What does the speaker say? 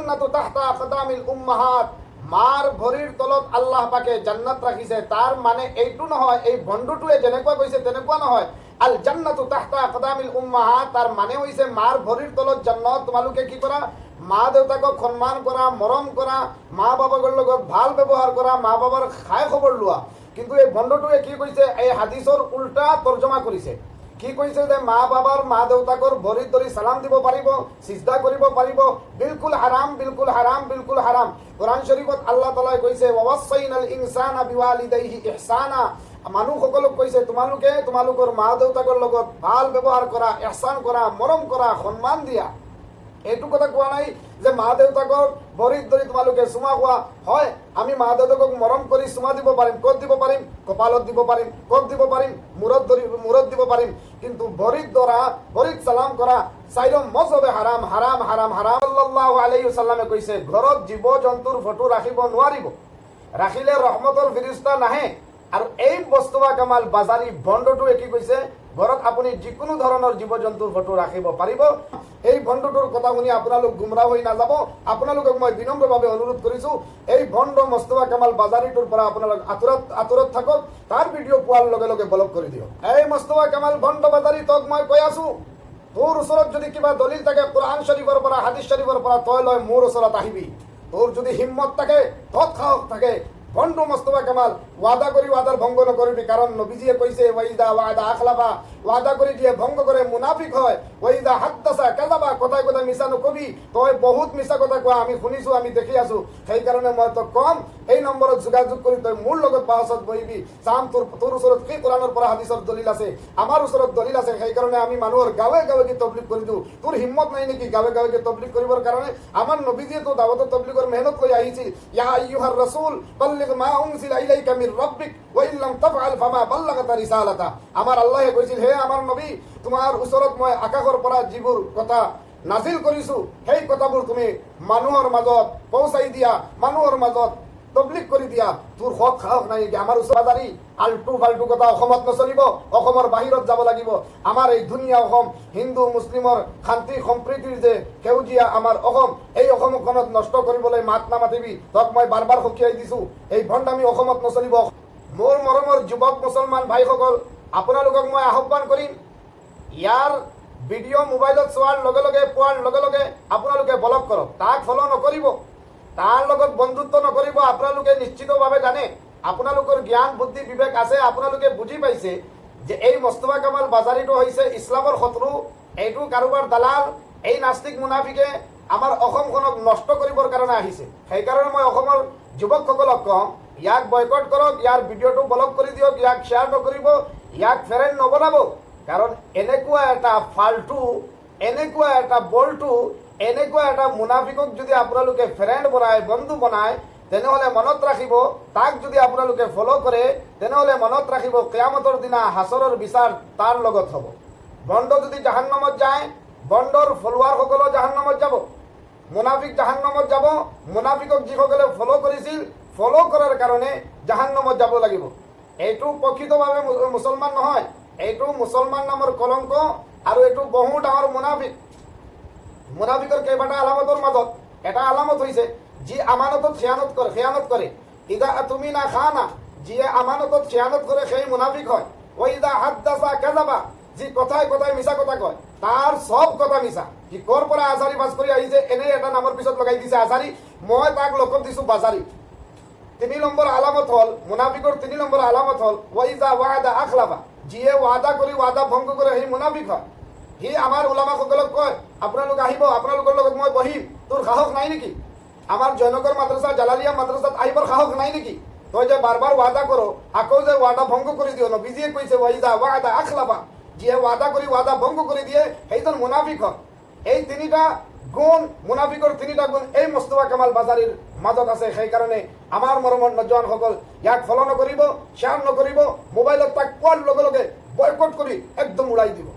জান্নাতু তাহতা আকদামিল উম্মাহাত, মাৰ ভৰিৰ তলত আল্লাহ পাকে জান্নাত ৰাখিছে। তাৰ মানে এইটো নহয়, এই ভণ্ডটোৱে যেনেকুৱা কৈছে তেনেকুৱা নহয়। আল জান্নাতু তাহতা আকদামিল উম্মাহাত, তাৰ মানে হৈছে মাৰ ভৰিৰ তলত জান্নাত। তোমালোকে কি কৰা? মা দেউতাকক সন্মান কৰা, মৰম কৰা, মা বাবাকৰ লগত ভাল ব্যৱহাৰ কৰা, মা বাবাৰ খাই খবৰ লোৱা। কিন্তু এই ভণ্ডটোৱে কি কৈছে? এই হাদিছৰ উল্টা তৰ্জমা কৰিছে। কি কৈছে যে মা বাবাৰ, মা দেউতাকৰ ভৰিত ধৰি চালাম দিব পাৰিব, চিজদা কৰিব পাৰিব। বিলকুল হাৰাম, বিলকুল হাৰাম, বিলকুল হাৰাম। কোৰআন শৰীফত আল্লাহ তালাই কৈছে, "ওয়াসাইনাল ইনসানা বিৱালিদাইহি ইহসানা।" মানুহসকলক কৈছে, তোমালোকে তোমালোকৰ মা দেউতাকৰ লগত ভাল ব্যৱহাৰ কৰা, ইহসান কৰা, মৰম কৰা, সন্মান দিয়া। এইটো কথা কোৱা নাই যে মা দেউতাকৰ ভৰিত ধৰি তোমালোকে চুমা খোৱা। হয়, আমি মা দেউতাকক মৰম কৰি চুমা দিব পাৰিম। ক'ত দিব পাৰিম? কপালত দিব পাৰিম। ক'ত দিব পাৰিম? মূৰত ধৰি মূৰত দিব পাৰিম। কিন্তু ভৰিত ধৰা, ভৰিত চালাম কৰা চাইৰম মজবে হাৰাম, হাৰাম, হাৰাম, হাৰাম। সাল্লাল্লাহু আলাইহি ৱাসাল্লামে কৈছে, ঘৰত জীৱ জন্তুৰ ফটো ৰাখিব নোৱাৰিব, ৰাখিলে ৰহমতৰ ফিৰিস্তা নাহে। আৰু এই মোস্তফা কামাল বাজাৰী ভণ্ডটোৱে কি কৈছে? ঘৰত আপুনি যিকোনো ধৰণৰ জীৱ জন্তুৰ ফটো ৰাখিব পাৰিব। এই ভণ্ডটোৰ কথা শুনি আপোনালোক গুমৰাহ হৈ নাযাব। আপোনালোকক মই বিনম্ৰভাৱে অনুৰোধ কৰিছো, এই ভণ্ড মোস্তফা কামাল বাজাৰীটোৰ পৰা আপোনালোক আঁতৰত আঁতৰত থাকক। তাৰ ভিডিঅ' পোৱাৰ লগে লগে ব্লক কৰি দিয়ক। এই মোস্তফা কামাল ভণ্ড বাজাৰী, তোক মই কৈ আছো, তোৰ ওচৰত যদি কিবা দলিল থাকে কোৰআন শৰীফৰ পৰা, হাদিছ শৰীফৰ পৰা, তই লৈ মোৰ ওচৰত আহিবি। তোৰ যদি হিম্মত থাকে, তৎ সাহস থাকে। ভণ্ড মোস্তফা কামাল, ৱাদা কৰি ৱাদাৰ ভংগ নকৰিবি। কাৰণ নবীজিয়ে কৈছে, "ওয়াইদা ওয়াদা আখলাফা", ৱাদা কৰি দিয়ে ভংগ কৰে, মুনাফিক হয়। ওয়াইদা হাদ্দাসা কাযাবা, কথাই কথাই মিছা নকবি। তই বহুত মিছা কথা কোৱা আমি শুনিছো, আমি দেখি আছো। সেইকাৰণে মই তোক কম, এই নম্বৰত যোগাযোগ কৰি তই মোৰ লগত বাহছত বহিবি। চাম তোৰ ওচৰত কি কোৰআনৰ পৰা হাদিছৰ দলিল আছে। আমাৰ ওচৰত দলিল আছে, সেইকাৰণে আমি মানুহৰ গাঁৱে গাঁৱে কি তবলিগ কৰি দিওঁ। তোৰ হিম্মত নাই নেকি গাঁৱে গাঁৱে কি তবলিগ কৰিবৰ কাৰণে? আমাৰ নবীজিয়ে তো দাৱতৰ তবলিগৰ মেহনত লৈ আহিছিল। ইয়া আইয়ুহাৰ ৰাসূল বাল্লিগ মা উনজিলা ইলাইকা মিৰ ৰাব্বিক ওয়া ইন লাম তাফআল ফামা বাল্লাগতা ৰিসালাতা। আমাৰ আল্লাহে কৈছিল, হে আমাৰ নবী, তোমাৰ ওচৰত মই আকাশৰ পৰা যিবোৰ কথা নাজিল কৰিছো, সেই কথাবোৰ তুমি মানুহৰ মাজত পৌঁচাই দিয়া, মানুহৰ মাজত তবলিগ কৰি দিয়া। তোৰ সৎ সাহস নাই নেকি? আমাৰ ওচৰত বাজাৰী আল্টু ফাল্টু কথা অসমত নচলিব, অসমৰ বাহিৰত যাব লাগিব। আমাৰ এই ধুনীয়া অসম, হিন্দু মুছলিমৰ শান্তি সম্প্ৰীতিৰ যে সেউজীয়া আমাৰ অসম, এই অসমখনত নষ্ট কৰিবলৈ মাত নামাতিবি। তোক মই বাৰ বাৰ সকীয়াই দিছো, এই ভণ্ডামি অসমত নচলিব। মোৰ মৰমৰ যুৱক মুছলমান ভাইসকল, আপোনালোকক মই আহ্বান কৰিম, ইয়াৰ ভিডিঅ' মোবাইলত চোৱাৰ লগে লগে, পোৱাৰ লগে লগে আপোনালোকে ব্লক কৰক। তাক ফ'ল' নকৰিব, তাৰ লগত বন্ধুত্ব নকৰিব। আপোনালোকে নিশ্চিতভাৱে জানে, আপোনালোকৰ জ্ঞান বুদ্ধি বিবেক আছে, আপোনালোকে বুজি পাইছে যে এই মোস্তফা কামাল বাজাৰীটো হৈছে ইছলামৰ শত্ৰু, এইটো কাৰোবাৰ দালাল। এই নাস্তিক মুনাফিকে আমাৰ অসমখনক নষ্ট কৰিবৰ কাৰণে আহিছে। সেইকাৰণে মই অসমৰ যুৱকসকলক কম, ইয়াক বয়কট কৰক, ইয়াৰ ভিডিঅ'টো ব্লক কৰি দিয়ক, ইয়াক শ্বেয়াৰ নকৰিব, ইয়াক ফ্ৰেণ্ড নবনাব। কাৰণ এনেকুৱা এটা ফাল্টু, এনেকুৱা এটা বল্টু, এনেকুৱা এটা মুনাফিকক যদি আপোনালোকে ফ্ৰেণ্ড বনায়, বন্ধু বনায়, তেনেহ'লে মনত ৰাখিব, তাক যদি আপোনালোকে ফ'ল' কৰে, তেনেহ'লে মনত ৰাখিব, কেয়ামতৰ দিনা হাচৰৰ বিচাৰ তাৰ লগত হ'ব। ভণ্ড যদি জাহান্নামত যায়, ভণ্ডৰ ফলোৱাৰসকলো জাহান্নামত যাব। মুনাফিক জাহান্নামত যাব। মুনাফিকক যিসকলে ফ'ল' কৰিছিল, ফ'ল' কৰাৰ কাৰণে জাহান্নামত যাব লাগিব। এইটো প্ৰকৃতভাৱে মুছলমান নহয়, এইটো মুছলমান নামৰ কলংক আৰু এইটো বহু ডাঙৰ মুনাফিক। মুনাফিকৰ কেইবাটা আলামতৰ মাজত এটা আলামত হৈছে, যি আমানতত খিয়ানত কৰে, খিয়ানত কৰে। ইদা উতুমিনা খানা, যিয়ে আমানতত খিয়ানত কৰে, সেই মুনাফিক হয়। ওইদা হাদ্দাসা কাযাবা, যি কথাই কথাই মিছা কথা কয়, তাৰ চব কথা মিছা। সি ক'ৰ পৰা আজাৰী পাছ কৰি আহিছে? এনেই এটা নামৰ পিছত লগাই দিছে আজাৰী। মই তাক লকব দিছো বাজাৰী। 3 নম্বৰ আলামত হ'ল, মুনাফিকৰ 3 নম্বৰ আলামত হ'ল, ওয়াইজা ৱাদা আখলাফা, যিয়ে ৱাদা কৰি ৱাদা ভংগ কৰে, সেই মুনাফিক হয়। সি আমাৰ ওলামাসকলক কয়, আপোনালোক আহিব, আপোনালোকৰ লগত মই বহিম। তোৰ সাহস নাই নেকি? আমাৰ জয়নগৰ মাদ্ৰাছা, জালালিয়া মাদ্ৰাছাত আহিবৰ সাহস নাই নেকি? তই যে বাৰ বাৰ ৱাদা কৰ, আকৌ যে ৱাদা ভংগ কৰি দিয়। নবীজিয়ে কৈছে, ওয়াইজা ৱাদা আখলাফা, যিয়ে ৱাদা কৰি ৱাদা ভংগ কৰি দিয়ে, সেইজন মুনাফিক হয়। এই তিনিটা গুণ, মুনাফিকৰ তিনিটা গুণ এই মোস্তফা কামাল বাজাৰীৰ মাজত আছে। সেইকাৰণে আমাৰ মৰমৰ নজোৱানসকল, ইয়াক ফ'ল' নকৰিব, শ্বেয়াৰ নকৰিব, মোবাইলত তাক পোৱাৰ লগে লগে বয়কট কৰি একদম উৰাই দিব।